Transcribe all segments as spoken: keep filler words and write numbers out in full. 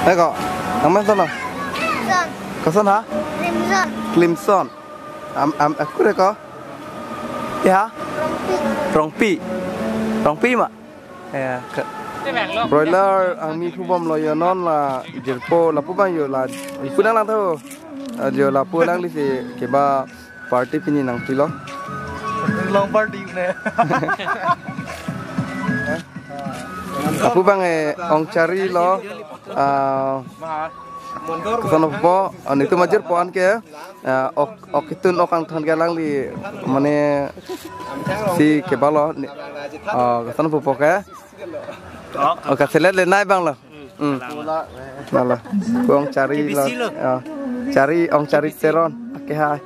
Eko, nangmen son lo? Son. Koson ha? Clemson. Clemson. Am, am, akur eko? Ya? Rongpi. Rongpi. Rongpi ma? Ya, ke-, broiler angmi thubom lo yo non la jirpo lapu abang yo la. Punang lang tho. Ah, yo lapu lang lisi keba party pini nangpilo. Long party ne. Lapu abang, eh, ong chari lo. Ah, koson po, ah, netum ajirpo anke, ah, ok, ok ketun ok angthan ke alangli, mane, si keba lo, ni, ah, koson pupo ke. Ok, selet le nai abang lo. Hmm. Nalo. Ong chari lo. K B C lo. Ah, chari, ong chari Teron. Oke, hai.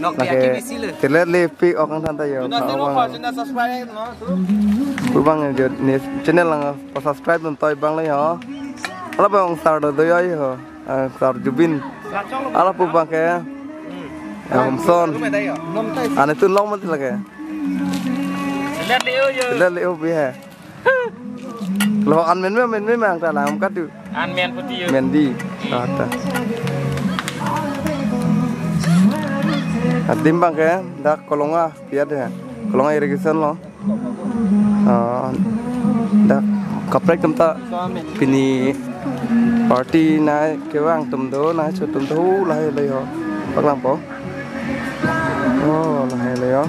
Nok dia. Lake, K B C lo. Selet le pi ok angthan ta yo. Juna siro pa, juna subscribe no. Pu abang yo, ni channel lang pa subscribe dun toi abang le yo. Ala abang sar do do yo yo. Ah, sar Jubin. Ala pu abang ke. Ya, Homson. Ane tun long mati lake. Selet le yo yo. Selet le yo bi hai. Lo an men me, men me mang ta lang katu. An men putih yo. Men di. Kata. Adim abang ke, dak Kolonga, piat ya. Kolonga irrigation lo. Ah, dak kaprek atum ta pini party nai kevang atum do, nai cho atum do, lahai lahai ho. Paklang po. Oh, lahai lahai ho.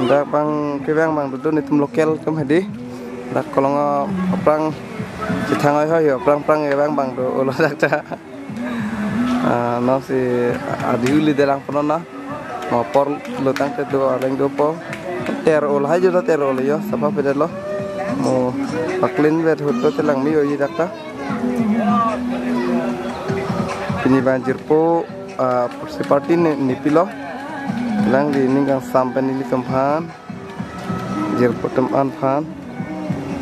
Dak abang kevang abang do, netum local atum hedi. Dak Kolonga aphrang chethang oi ho yo, aphrang aphrang kevang abang do, olo dak ta. Ah, non si adi uli delang pono na. Mo apor lo tangte do areng do po. Ter ol hai jo ter ol yo, sapa pede lo. Mo paklin vet hut lo telang mi yo yi dak ta. Pini abang jirpo, ah, si party ne, nepilo. Alangli ning kangsam pen nelitum aphan. Jirpo atum an aphan.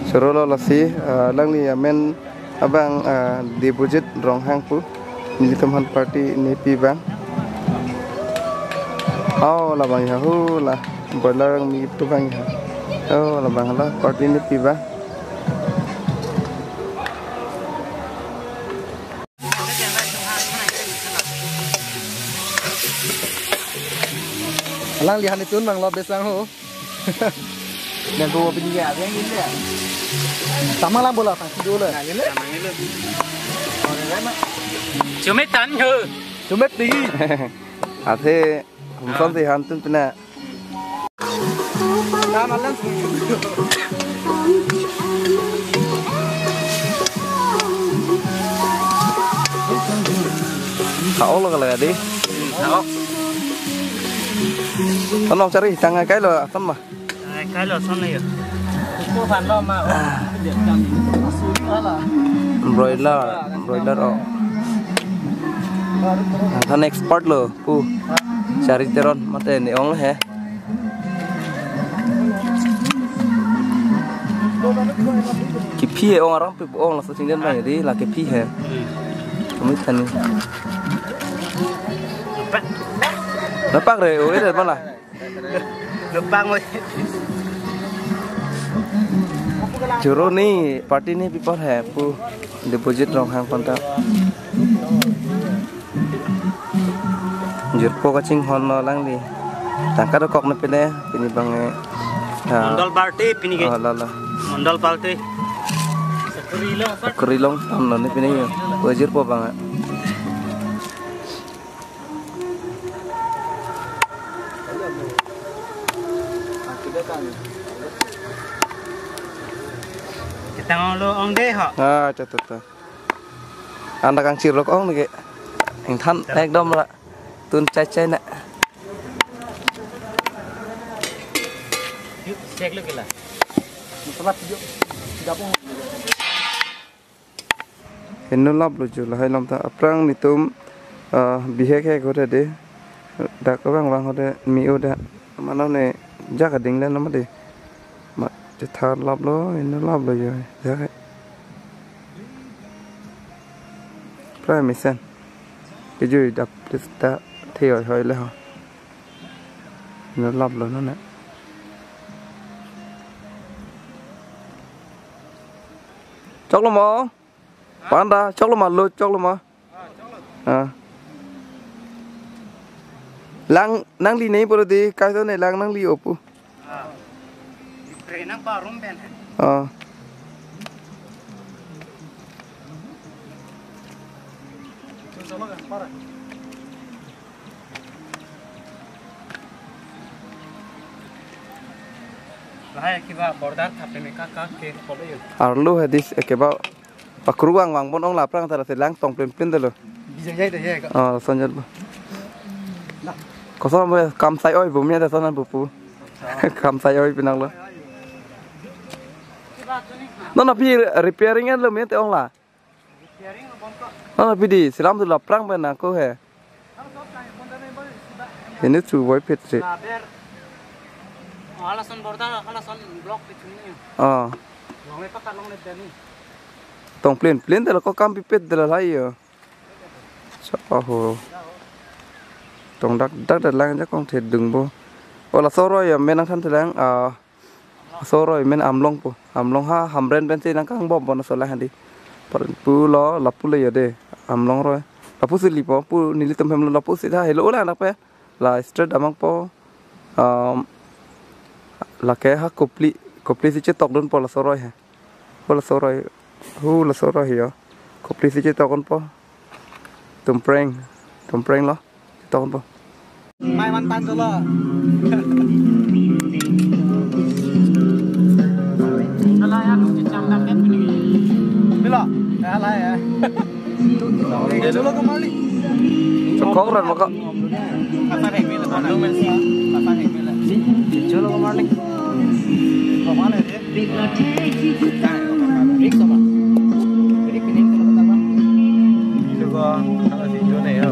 Choro lo lasi, ah, alangli amen abang, ah, Debojit Ronghang pu. Nelitum aphan party nepi abang. Oh, labang ya, hu la. Broiler angmi pu abang ya. Oh, labang la party nepi abang. Alangli han itun nang lo besang ho. Dan bo pini ya, yang ini ya. Tama lang bola, tang sido le. Cuma tan ho. Cuma tinggi. Athe, Homson si han tun pina. Ka-ok lo kala di. Ka-ok. Anong chari tang kailo atam ma? Kailo son yo. Broiler, broiler ok. Than expert lo. Pu. Chari Teron mate ne-ong he. Kephi he ong arong pe ong laso chingden bang di la kephi he. Kami than. Napak re, oh, ini mana? Lupang oi. Choro ne party nepi apor he pu Debojit Ronghang aphan ta. Jirpo kachinghon lo alangli. Tangka dokok ne pine, pini abang e. Ah. Mondol party pini ke. Oh, la, la. Mondol party. Kurilo. Kurilo tam lo ne pine yo. Pu jirpo abang e. Kita ngolo ong deh ho. Ah, cha, cha, cha. Anda kang chirlok ong ne ke. Ingthan ekdom la. Tun chai chai na. Yuk, cek lo kila. Masalah video. Tidak ong. Inut lap lo ju lahai lam ta aphrang netum, ah, bihek hek hode de. Dak abang abang hode mi-o da. Mano ne jak ading le nama de. Ma chethan lap lo, inut lap lo yo. Jak. Prai mesen. Kejui dap ta thei hoi hoi le ho. Inut lap lo non ne. Chok lo mo? Panda, choklo ma, lo, choklo ma. Ah. Lang, nangli ne pura di, kaisa ne lang nangli opu. Pre nang parum pen. Ah. Lahai kiba border thap me ka ka ke polo yo. Arlo hadis ekeba pakru vang vang bon ong la aphrang ta lasi lang tong plin plin dolo. Bijai jai de ye ka. Oh, sonjot bo. Koson bo kam sai oi bo mi ada sonan bo pu. Kam sai oi pinang lo. Non aphi repairing an lo mi te ong la. Non aphi di selam tu la aphrang pen ako he. Ini chu voi phet se. Halason border, halason block ke chungni. Ah. Longle pakat longle dani. Tong plin plin dolo ko kam pipet dolo lai yo. Sa ho. Tong dak dak dak lang jakong thedung bo. Ola soroi ya menang than thelang. Ah. Soroi men Amlong pu. Amlong ha Hamren pen si nangkang bom bon sola handi. Par pulo lapu le yode. Amlong roi. Lapu si lipo pu nelitum hem lo lapu si tha helo la dak pen. La straight damang po. Um, lake ha Kopili, Kopili si chetok dun po la soroi he. Po la soroi. Hu la soroi yo. Kopili si chetok dun po. Tumpreng. Tumpreng lo. Tokon po. Mai man tan dolo. Ala ya, lu cecang dam kan pini. Bilo, ala ya. Dolo kembali. Cokok ran maka. Pasang hek bilo, pasang hek bilo. Dolo kembali. Kemana dia? Rik sama. Rik ini kalau kata apa? Itu kok kalau si Jone ya.